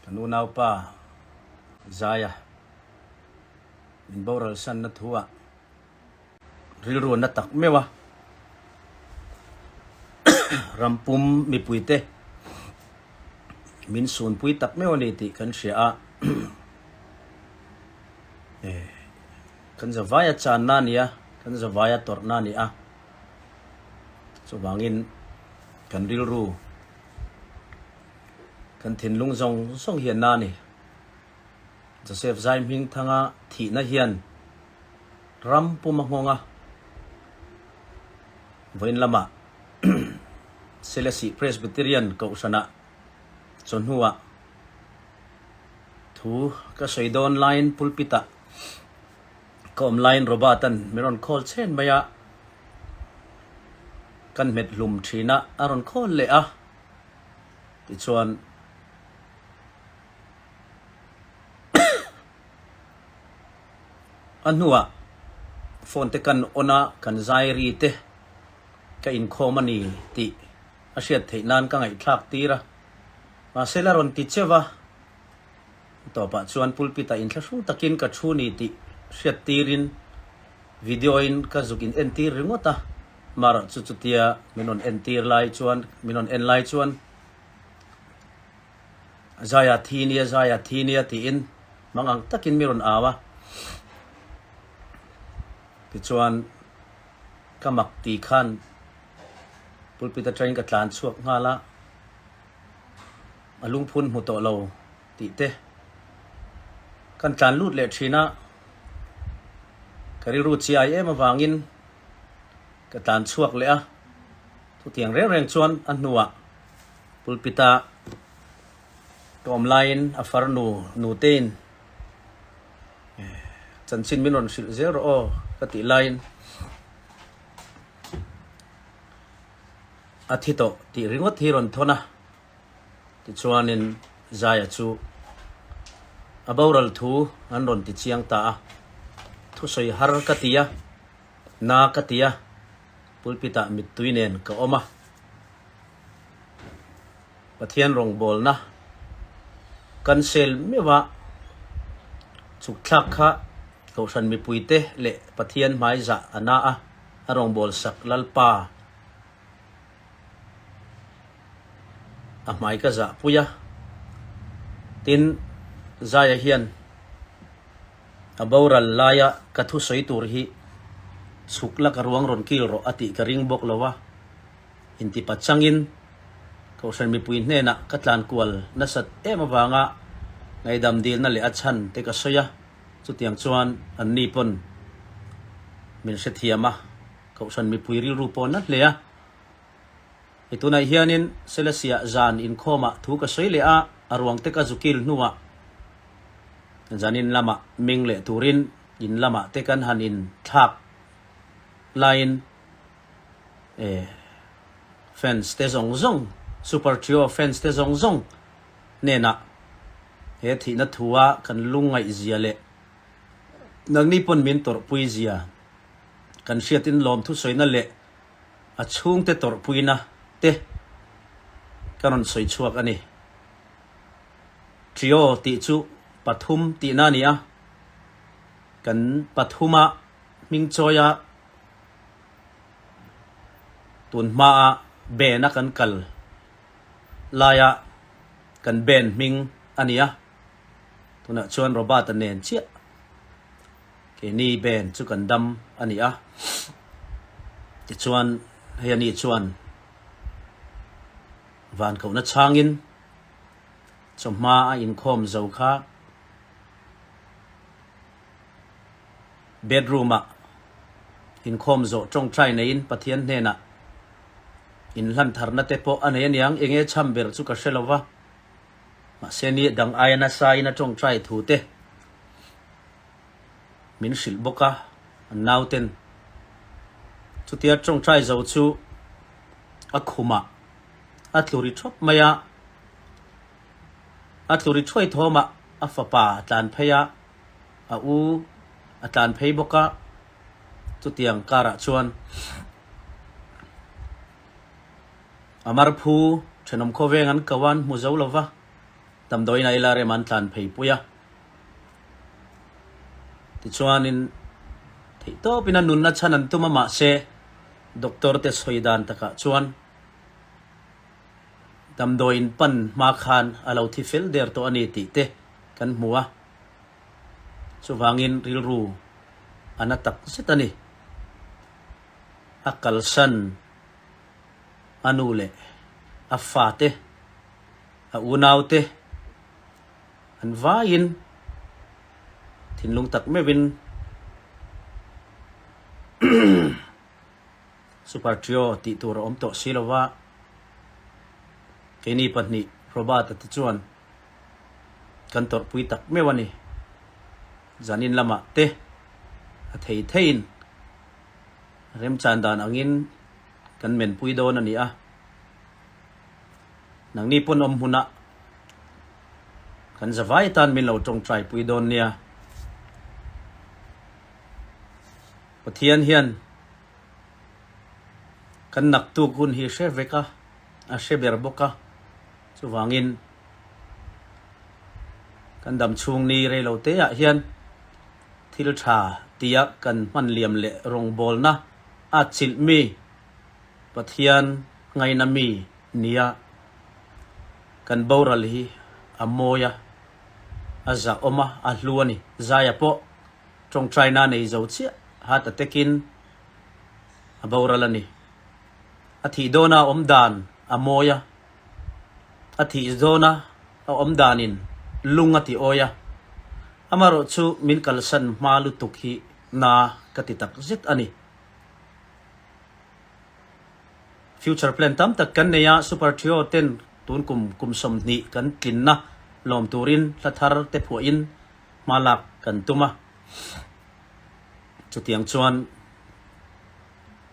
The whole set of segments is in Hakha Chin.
Kan unaupa Zaia min boral sanna thu ah rilru na tak meuh a, rampum mipuite min sunpui tak meuh a ni tih kan hria a, kan zavaia channa a ni a, kan zavaia tawrhna a ni a, chuvangin kan rilru Kan thinlung zawng zawng hian na ni. Joseph Zai Hmingthanga thihna hian ram pum a nghawng a, vawiin lamah Selesih Presbyterian Kohhranah chawhnuah thu ka sawi dawn laiin pulpit-ah ka awm laiin Robert-a'n min rawn call chhen mai a, kan hmet hlum thin a, a rawn call leh a. Tichuan, a hnuah phone te kan on a, kan zai ri te ka inkhawm a ni tih a hriat theih nan ka ngaihthlak tir a. Mahse la rawn ti cheu a, tawpah chuan pulpit ah inthlahrung takin ka thu ni tih hriat tirin video in ka zuk in entir ringawt a. Marawh chu chutia min rawn entir lai chuan, min rawn en lai chuan Zaia thi nia, Zaia thi nia tiin mang ang takin mi rawn au a. Tichuan ka mak ti khan pulpit atangin ka tlan chhuak nghal a, a lungphun hmu tawh lo tih te kan tlan lut leh thin a, ka rilru chiai em avangin Ka tlan chhuak leh a, chutiang reng reng chuan a hnuah pulpit-a ka awm laiin a farnu Nutein chanchin min rawn hrilh zel rawh aw ka tih laiin a thi tawh tih ringawt hi rawn thawn a, tichuanin Zaia chu a boral thu an rawn ti chiang ta a, thusawi har ka ti a. Na ka ti a, pulpit ah mittui nen ka awm a. Pathian rawngbawlna cancel meuh a, chhukthlak kha Kohhran mipuite leh Pathian hmaizah a na a, a rawngbawlsak Lalpa a hmai ka zahpui a. Tin, Zaia hian A boral laia ka thusawi tur hi chhuk la ka ruang rawn kil rawh a tih ka ring bawk lo a, intipa changin Kohhran mipui hnenah ka tlan kual nasat em avanga ngaihdam dilna leh a chhan te ka sawi a, chutiang chuan anni pawn min hrethiam a, Kohhran mipui rilru pawh na hle a. Hei tunah hianin Selesiah zan inkhawmah thu ka sawi leh a, a ruang te ka zu kil hnuah zanin lamah meng leh turin in lamah te kan han in thlak laiin eh fans te zawng zawng Super Trio fans te zawng zawng hnenah he thihna thua kan lungngaihzia leh nangni pawn min tawrhpui zia kan hriatin lawmthu sawina leh a chhungte tawrhpuina te ka rawn sawi chhuak a ni. Trio tih chu pathum tihna a ni a, kan pathuma hming chawia tun hmaa band a kan kal laia kan band hming a ni a, tunah chuan Robert-a nen chiah. Keini band chu kan dam a ni a, tichuan hei ani chuan van kohna chhangin chawhma a inkhawm zo kha bedroom ah inkhawm zawh tawngtai neiin Pathian hnenah inhlan tharna te pawh a nei aniang, enge chham ber chu ka hre lo va, mahse ni dang aia nasa in a tawngtai thu te. Min hrilh bawk a, an nauten chutia tawngtai zo chu a khumah a tlu ri thawp mai a, a tlu ri thuai thawmah a fapa a tlan phei a, a u a tlan phei bawk a, chutiang karah chuan a marphu thenawm khawveng an ko a, an hmu zo lo va. Damdawiin a ila rem an tlan phei pui a. Tichuanin theihtawpin a nunna chhan an tum a mahse doctor te sawi dan takah chuan damdawiin pan hma khan a lo thi fel der tawh a ni tih te kan hmu a. Chuvangin rilru a na tak zet a ni. A kalsan a nu leh a fate, a unaute an vaiin thinlung tak meuhin Super Trio tih tur a awm tawh si lova, keini pahnih Robert-a te chuan kan tawrhpui tak meuh a ni. Zanin lamah te a thei theiin remchan dan angin kan menpui dawn a ni a. Nangni pawn awm hmunah kan zavai atan min lo tawngtai pui dawn nia. Pathian hian kan naktuk hun hi hre vek a, a hre ber bawk a, chuvangin kan dam chhung ni rei lo te ah hian thil tha tia kan hman liam leh rawngbawlna a chilh mi Pathian ngaina mi nia kan boral hi a mawi a, a zahawm a, a hlu a ni. Zaia pawh tawngtaina nei zo chiah heart attack in a boral a ni. A thih dawna a awm dan a mawi a, a thih dawna a awm danin lung a ti awi a, amaherawh chu min kalsan hma lutuk hi na ka ti tak zet a ni. Future plan tam tak kan nei a, Super Trio ten tun kum kum 20 kan tlinna lawm turin hla thar te phuahin hma lak kan tum a. Chutiang chuan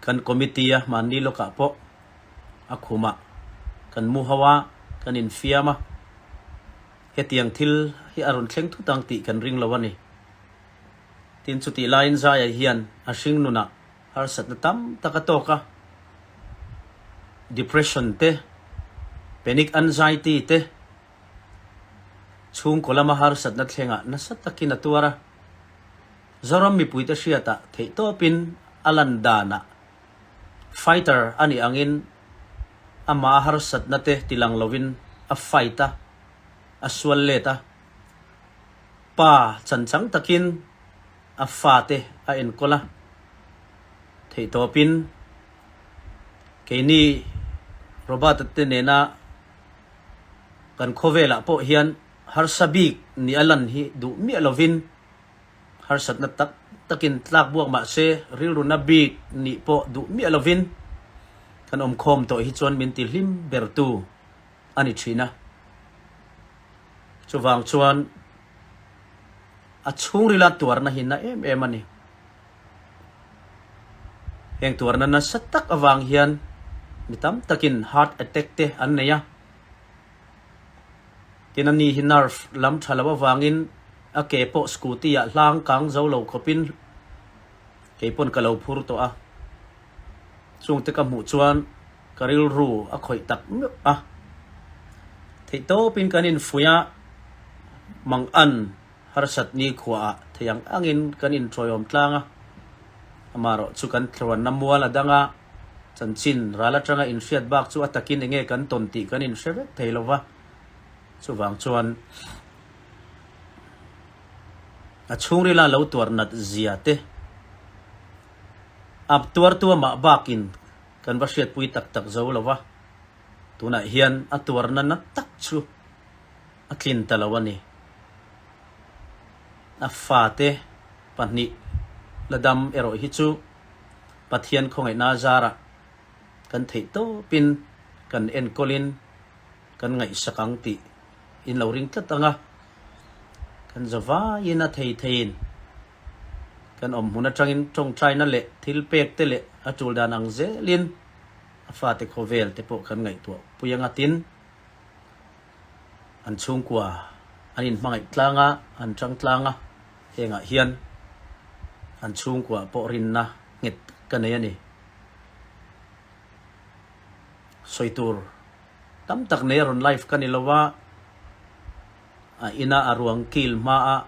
kan committee a mahni lawkah pawh a khumah kan mu ho a, kan infiam a, hetiang thil hi a rawn thleng thut ang tih kan ring lo a ni. Tin, chutih laiin Zaia hian a hring nunah harsatna tam tak a tawk a, depression te, panic anxiety te, chhungkaw lama harsatna thlengah nasa takin a tuar a. Zoram mipuite hriatah theihtawpin a lan danah fighter a nih angin amah a harsatna te tilang lovin a fight a, a sual let a. Pa chanchang takin a fate a enkawl a, theihtawpin keini Robert-a te nena kan khawvelah pawh hian harsa bik ni a lan hi duh miah lovin harsatna tak takin tlak buak mah se rilruna bik nih pawh duh miah lovin kan awmkhawm tawh hi chuan min ti hlim bertu a ni thin a. Chuvang chuan a chhungrila tuarna hi na em em a ni. Heng tuarna nasa tak avang hian mi tam takin heart attack te an nei a. Tin a ni hi nerve lam tha lo avangin a ke pawh scooty ah hlang kang zo lo khawpin kei pawn ka lo phur tawh a. Chungte ka hmuh chuan ka rilru a khawih tak meuh a. Theihtawpin kan infuih a, Mangan harsat ni khuaah thei ang angin kan inṭawiawm tlang a. Amaherawh chu kan thluanna mual a dang a, chanchin ral aṭanga inhriat bak chu a takin enge kan tawn tih kan inhre vek thei lo va. Chuvang chuan a chhungrila lo tuar nat zia te a tuartu amah bakin Kan va hriatpui tak tak zo lo va, tunah hian a tuarna na tak chu a tlin ta lo a ni. A fate pahnih la dam erawh hi chu Pathian khawngaihna zarah kan theih tawpin kan enkawlin kan ngaihsak ang tih in lo ring tlat ang a, kan zavaiin a thei theiin Kan awm hmun atangin tawngtaina leh thil pek te leh a tul dan ang zelin a fate khawvel te pawh kan ngaihtuah pui anga tin an chhungkua an inhmangaih tlang a, an tang tlang a, hengah hian an chhungkua pawh rinna nghet ka nei a ni. Sawi tur tam tak nei a rawn live ka ni lo a. A inn ah a ruang kil hma ah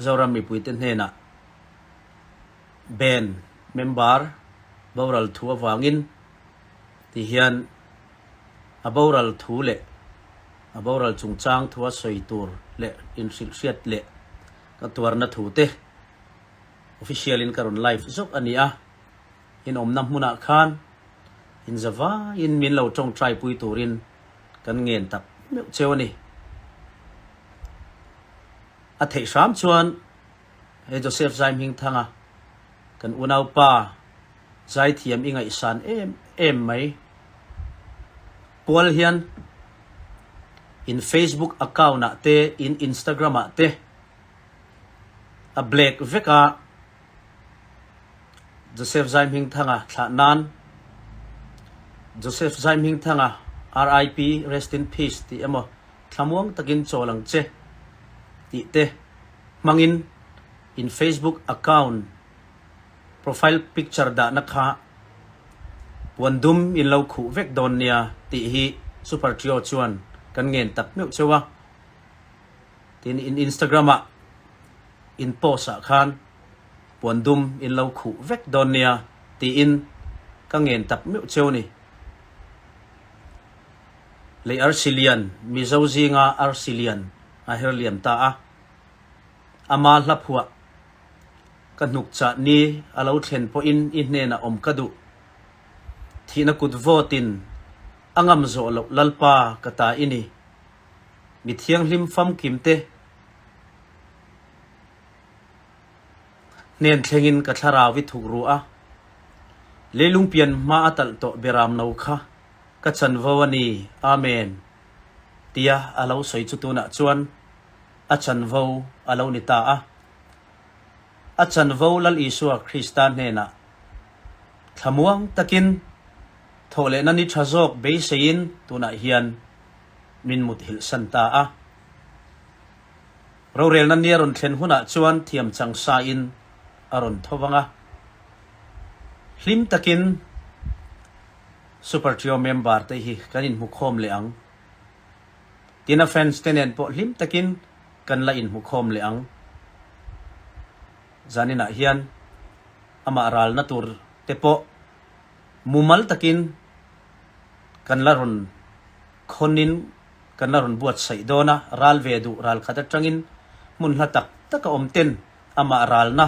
Zoram mipuite hnenah band member boral thu avangin ti hian a boral thu leh a boral chungchang thua sawi tur leh inhrilhhriat leh ka tuarna thu te official in ka rawn live zawk a ni a. In awmna hmunah khan inzavaiin min lo tawngtai pui turin kan ngen tak meuh cheu a ni. A theih hram chuan he Joseph Zaihmingthanga kan unaupa zaithiam i ngaihsan em em mai pual hian in Facebook account ah te in Instagram ah te a black vek a. Joseph Zaihmingthanga thlah nan Joseph Zaihmingthanga RIP Rest in Peace tih emaw thlamuang takin chawl ang che tih te hmangin in Facebook account profile picture dahna kha puan dum in lo khuh vek dawn nia tih hi Super Trio chuan kan ngen tak meuh cheu a. Tin in Instagram ah in post ah khan puan dum in lo khuh vek dawn nia tiin ka ngen tak meuh cheu ni. Lei arsi lian Mizo zinga arsi lian a her liam ta a, ama hla phuah ka hnuk chah ni a lo thlen pawhin i hnenah awm ka duh. Thihna kut vawtin a ngam zawh loh Lalpa ka ta i ni. Mi thianghlim famkim te hnen thlengin ka thlarau i thuk ru a, leilung pian hma a talh tawh beram no kha ka chanvo a ni, Amen, tia a lo sawi chu tunah chuan a chanvo a lo ni ta a. A chanvo Lal Isua Krista hnenah thlamuang takin thawhlehna ni tha zawk beiseiin tunah hian min muthilh san ta a. Rorelna ni a rawn thlen hunah chuan thiam chang sain a rawn tho vang a. Hlim takin Super Trio member te hi kan inhmukhawm leh ang. Tina fans te nen pawh hlim takin kan la inhmukhawm leh ang. Zaninah hian amah ralna tur te pawh mumal takin kan la rawn khawnin kan la rawn buatsaih dawn a, ral ve duh ral khat atangin hmun hla tak tak a awm ten amah ralna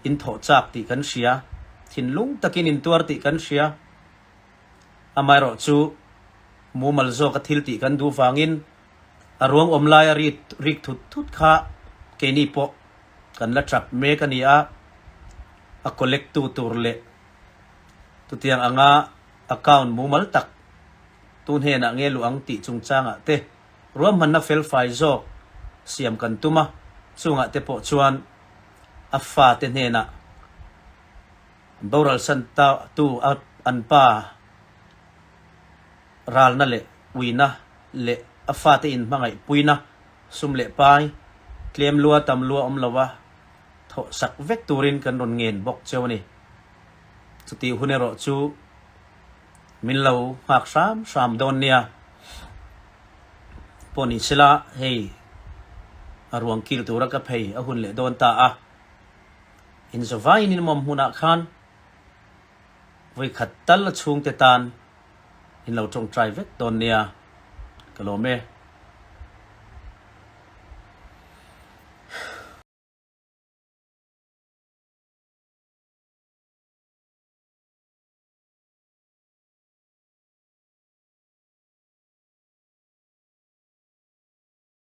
in thawh chak tih kan hria, thinlung takin in tuar tih kan hria. Amaherawh chu mumal zawka thil tih kan duh vangin a ruang awm laia rik rik thut thut kha keini pawh kan la tap mek a ni a, a collect tu tur leh chutiang anga account mumal tak tu hnenah nge luh ang tih chungchangah te ruahmanna felfai zawk siam kan tum a, chungah te pawh chuan a fate hnenah boral san ta tu a an pa ralna leh uina leh a fate inhmangaih puina sum leh pai tlem lua tam lua awm lo a thawh sak vek turin kan rawn ngen bawk cheu a ni. Chutih hun erawh chu Min lo nghak hram hram dawn nia. Pawh ni sela hei a ruang kil tura ka phei a hun leh dawn ta a. Inzawvaiin in mawm hmunah khan vawikhat tal a chhungte tan in lo tawngtai vek dawn nia. Ka lawm e.